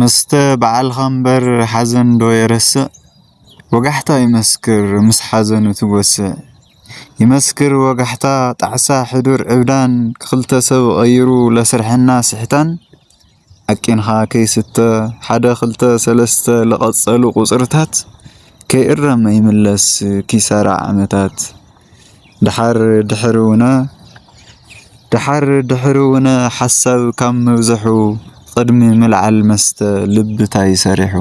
መስተ በዓልኻ እምበር ሓዘን ዶ የረስዕ? ወጋሕታ ይመስክር ምስ ሓዘኑ ትጎስዕ። ይመስክር ወጋሕታ ጣዕሳ ሕዱር ዕብዳን ክልተ ሰብ ቐይሩ ለስርሐና ስሕታን። ኣቂንኻ ከይስተ ሓደ ክልተ ሰለስተ ለቐጸሉ ቁጽርታት ከይእረመ ይምለስ ኪሳራ ዓመታት። ደሓር ድሕሪ ውነ ደሓር ድሕሪ ውነ ሓሳብ ካብ ምብዝሑ ቅድሚ ምልዓል መስተ ልብታይ ሰሪሑ።